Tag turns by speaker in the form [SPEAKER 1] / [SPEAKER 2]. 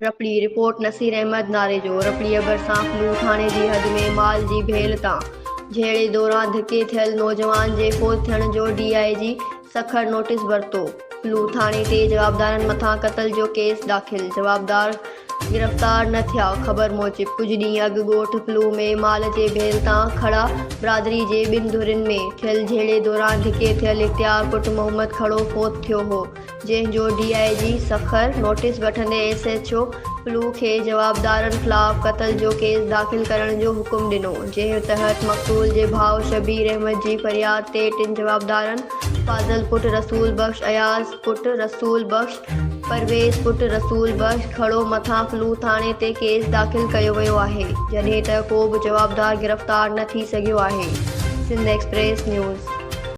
[SPEAKER 1] رپڙي، report, Naseer Ahmed Narejo, رپڙيء ڀرسان flu ٿاڻي جي حد ۾ مال جي ڀيل تان جهيڙي دوران ڌڪي ٿيل نوجوان جي فوت ٿيڻ جو ڊي I جي سکر نوٽيس ورتو، فلو ٿاڻي تي جوابدارن مٿان قتل جو ڪيس داخل، جوابدار گرفتار نه ٿيا، خبر موجب ڪجهه ڏينهن اڳ ڳوٺ فلو ۾ مال جي ڀيل تان کھڙا برادري جي ٻن ڌرين ۾ ٿيل جهيڙي دوران ڌڪي ٿيل اختيار پٽ محمد کھڙو فوت ٿيو هو. جنهن جو ڊي I جي سکر نوٽيس وٺندي ايس ايڇ او پلو کي جوابدارن خلاف قتل جو ڪيس داخل ڪرڻ جو حڪم ڏنو، جنهن تحت مقتول جي ڀاء شبير احمد جي فرياد تي ٽن جوابدارن فاضل پٽ رسول بخش، اياز پٽ رسول بخش، پرويز پٽ رسول بخش کھڙو مٿان پلو ٿاڻي تي ڪيس داخل ڪيو ويو آهي، جڏهن ته ڪو به جوابدار گرفتار نه ٿي سگهيو آهي. Sindh express news.